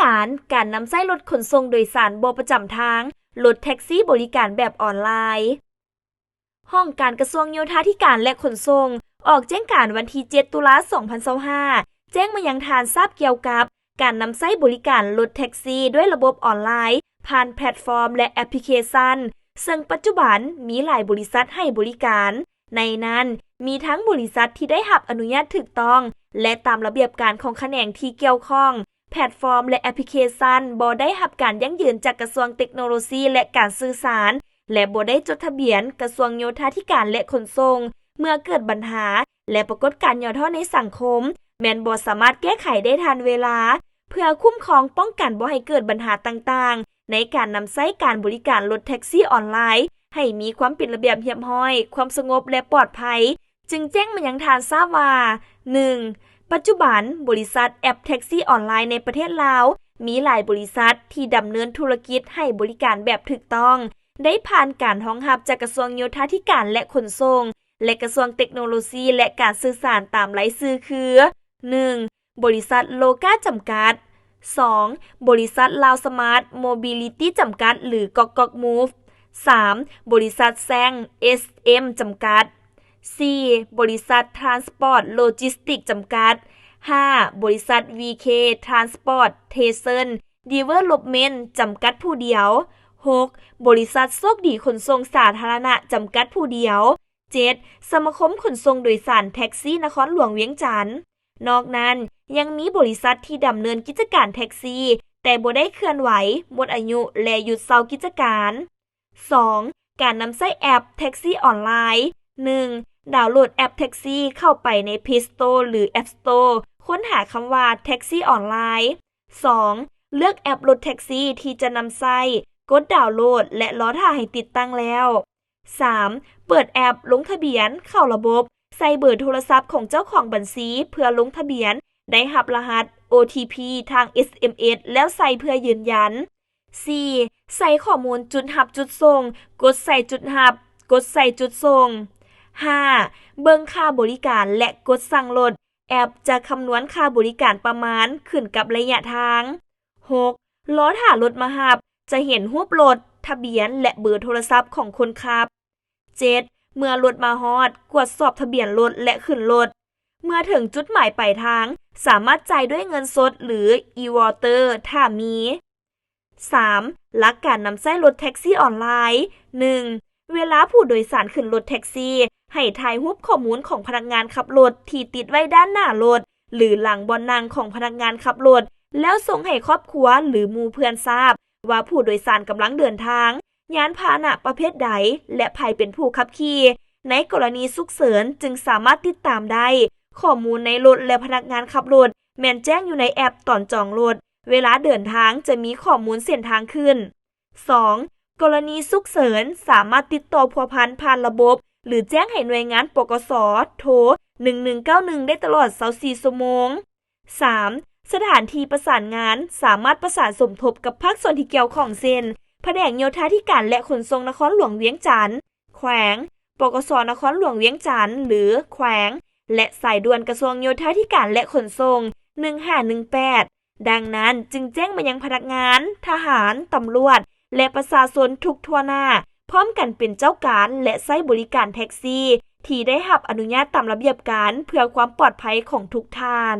ສານ ການນຳໃຊ້ລົດຂົນສົ່ງໂດຍສານບໍ່ປະຈຳທາງ, ລົດແທັກຊີບໍລິການແບບອອນລາຍ. ຫ້ອງການກະຊວງໂຍທາທິການ ແລະ ຂົນສົ່ງ ອອກແຈ້ງການວັນທີເຈັດ ຕຸລາ ສອງພັນຊາວຫ້າ ແຈ້ງມາຍັງທ່ານຊາບກ່ຽວກັບການນຳໃຊ້ບໍລິການລົດແທັກຊີດ້ວຍລະບົບອອນລາຍ ຜ່ານແພລດຟອມ ແລະ ແອັບພລິເຄຊັນ, ເຊິ່ງປັດຈຸບັນມີຫຼາຍບໍລິສັດໃຫ້ບໍລິການ. ໃນນັ້ນ ມີທັງບໍລິສັດທີ່ໄດ້ຮັບອະນຸຍາດຖືກຕ້ອງ ແລະ ຕາມລະບຽບການຂອງຂະແໜງທີ່ກ່ຽວຂ້ອງ. ແພລດຟອມ ແລະ ແອັບພລິເຄຊັນບໍ່ໄດ້ຮັບການຢັ້ງຢືນຈາກກະຊວງເຕັກໂນໂລຊີ ແລະ ການສື່ສານ ແລະ ບໍ່ໄດ້ຈົດທະບຽນກະຊວງໂຍທາທິການ ແລະ ຂົນສົ່ງ. ເມື່ອເກີດບັນຫາ ແລະ ປາກົດການຫຍໍ້ທໍ້ໃນສັງຄົມ ແມ່ນບໍ່ສາມາດແກ້ໄຂໄດ້ທັນເວລາ. ເພື່ອຄຸ້ມຄອງປ້ອງກັນບໍ່ໃຫ້ເກີດບັນຫາຕ່າງໆ ໃນການນຳໃຊ້ການບໍລິການລົດແທັກຊີອອນລາຍ ໃຫ້ມີຄວາມເປັນລະບຽບຮຽບຮ້ອຍ, ຄວາມສະຫງົບ ແລະ ປອດໄພ, ຈຶ່ງແຈ້ງມາຍັງທ່ານຊາບວ່າ ໜຶ່ງ ປັດຈຸບັນ ບໍລິສັດແອັບແທັກຊີອອນລາຍໃນປະເທດລາວ ມີຫຼາຍບໍລິສັດທີ່ດຳເນີນທຸລະກິດໃຫ້ບໍລິການແບບຖືກຕ້ອງ, ໄດ້ຜ່ານການຮອງຮັບຈາກກະຊວງໂຍທາທິການ ແລະ ຂົນສົ່ງ ແລະ ກະຊວງເຕັກໂນໂລຊີ ແລະ ການສື່ສານຕາມລາຍຊື່ຄື ໜຶ່ງ ບໍລິສັດໂລກາຈຳກັດ, ສອງ ບໍລິສັດລາວສະມາດໂມບິລິຕີ້ຈຳກັດ ຫຼື ກອກກອກມູຟ, ສາມ ບໍລິສັດແຊງເອສເອັມຈຳກັດ, ສີ່ ບໍລິສັດທຣານສະປອດໂລຈິສຕິກຈຳກັດ, ຫ້າ ບໍລິສັດວີເຄທຣານສະປອດເທເຊິນດີເວລອບເມັນຈຳກັດຜູ້ດຽວ, ຫົກ ບໍລິສັດໂຊກດີຂົນສົ່ງສາທາລະນະຈຳກັດຜູ້ດຽວ, ເຈັດ ສະມາຄົມຂົນສົ່ງໂດຍສານແທັກຊີນະຄອນຫຼວງວຽງຈັນ. ນອກນັ້ນ ຍັງມີບໍລິສັດທີ່ດຳເນີນກິດຈະການແທັກຊີ ແຕ່ບໍ່ໄດ້ເຄື່ອນໄຫວ, ໝົດອາຍຸ ແລະ ຢຸດເຊົາກິດຈະການ. ສອງ ການນຳໃຊ້ແອັບແທັກຊີອອນລາຍ. ໜຶ່ງ ດາວໂຫຼດແອັບແທັກຊີເຂົ້າໄປໃນເພລສະໂຕ ຫຼື ແອັບສະໂຕ, ຄົ້ນຫາຄຳວ່າແທັກຊີອອນລາຍ. ສອງ ເລືອກແອັບລົດແທັກຊີທີ່ຈະນຳໃຊ້, ກົດດາວໂຫຼດ ແລະ ລໍຖ້າໃຫ້ຕິດຕັ້ງແລ້ວ. ສາມ ເປີດແອັບລົງທະບຽນເຂົ້າລະບົບ, ໃສ່ເບີໂທລະສັບຂອງເຈົ້າຂອງບັນຊີເພື່ອລົງທະບຽນ, ໄດ້ຮັບລະຫັດ ໂອທີພີ ທາງ ເອສເອັມເອສ ແລ້ວໃສ່ເພື່ອຢືນຢັນ. ສີ່ ໃສ່ຂໍ້ມູນຈຸດຮັບຈຸດສົ່ງ, ກົດໃສ່ຈຸດຮັບ, ກົດໃສ່ຈຸດສົ່ງ. ຫ້າ ເບິ່ງຄ່າບໍລິການ ແລະ ກົດສັ່ງລົດ. ແອັບຈະຄຳນວນຄ່າບໍລິການປະມານຂຶ້ນກັບໄລຍະທາງ. ຫົກ ລໍຖ້າລົດມາຮັບ, ຈະເຫັນຮູບລົດ, ທະບຽນ ແລະ ເບີໂທລະສັບຂອງຄົນຂັບ. ເຈັດ ເມື່ອລົດມາຮອດ, ກວດສອບທະບຽນລົດ ແລະ ຂຶ້ນລົດ. ເມື່ອເຖິງຈຸດໝາຍປາຍທາງ, ສາມາດຈ່າຍດ້ວຍເງິນສົດ ຫຼື ອີວໍເຕີ ຖ້າມີ. ສາມ ຫຼັກການນຳໃຊ້ລົດແທັກຊີອອນລາຍ. ໜຶ່ງ ເວລາຜູ້ໂດຍສານຂຶ້ນລົດແທັກຊີ, ໃຫ້ຖ່າຍຮູບຂໍ້ມູນຂອງພະນັກງານຂັບລົດທີ່ຕິດໄວ້ດ້ານໜ້າລົດ ຫຼື ຫຼັງບ່ອນນັ່ງຂອງພະນັກງານຂັບລົດ, ແລ້ວສົ່ງໃຫ້ຄອບຄົວ ຫຼື ໝູ່ເພື່ອນຊາບວ່າຜູ້ໂດຍສານກຳລັງເດີນທາງ, ຍານພາຫະນະປະເພດໃດ ແລະ ໃຜເປັນຜູ້ຂັບຂີ່. ໃນກໍລະນີສຸກເສີນຈຶ່ງສາມາດຕິດຕາມໄດ້. ຂໍ້ມູນໃນລົດ ແລະ ພະນັກງານຂັບລົດແມ່ນແຈ້ງຢູ່ໃນແອັບຕອນຈອງລົດ. ເວລາເດີນທາງຈະມີຂໍ້ມູນເສັ້ນທາງຂຶ້ນ. ສອງ ກໍລະນີສຸກເສີນສາມາດຕິດຕໍ່ພົວພັນຜ່ານລະບົບ ຫຼື ແຈ້ງໃຫ້ໜ່ວຍງານ ປກສ ໂທ ໜຶ່ງໜຶ່ງເກົ້າໜຶ່ງ ໄດ້ຕະຫຼອດຊາວສີ່ຊົ່ວໂມງ. ສາມ ສະຖານທີ່ປະສານງານສາມາດປະສານສົມທົບກັບພາກສ່ວນທີ່ກ່ຽວຂ້ອງ ເຊັ່ນ ພະແນກໂຍທາທິການ ແລະ ຂົນສົ່ງນະຄອນຫຼວງວຽງຈັນ, ແຂວງ, ປກສ ນະຄອນຫຼວງວຽງຈັນ ຫຼື ແຂວງ ແລະ ສາຍດ່ວນກະຊວງໂຍທາທິການ ແລະ ຂົນສົ່ງ ໜຶ່ງຫ້າໜຶ່ງແປດ. ດັ່ງນັ້ນຈຶ່ງແຈ້ງມາຍັງພະນັກງານ, ທະຫານ, ຕຳຫຼວດ ແລະ ປະຊາຊົນທຸກທົ່ວໜ້າ, ພ້ອມກັນເປັນເຈົ້າການ ແລະ ໃຊ້ບໍລິການແທັກຊີທີ່ໄດ້ຮັບອະນຸຍາດຕາມລະບຽບການ ເພື່ອຄວາມປອດໄພຂອງທຸກທ່ານ.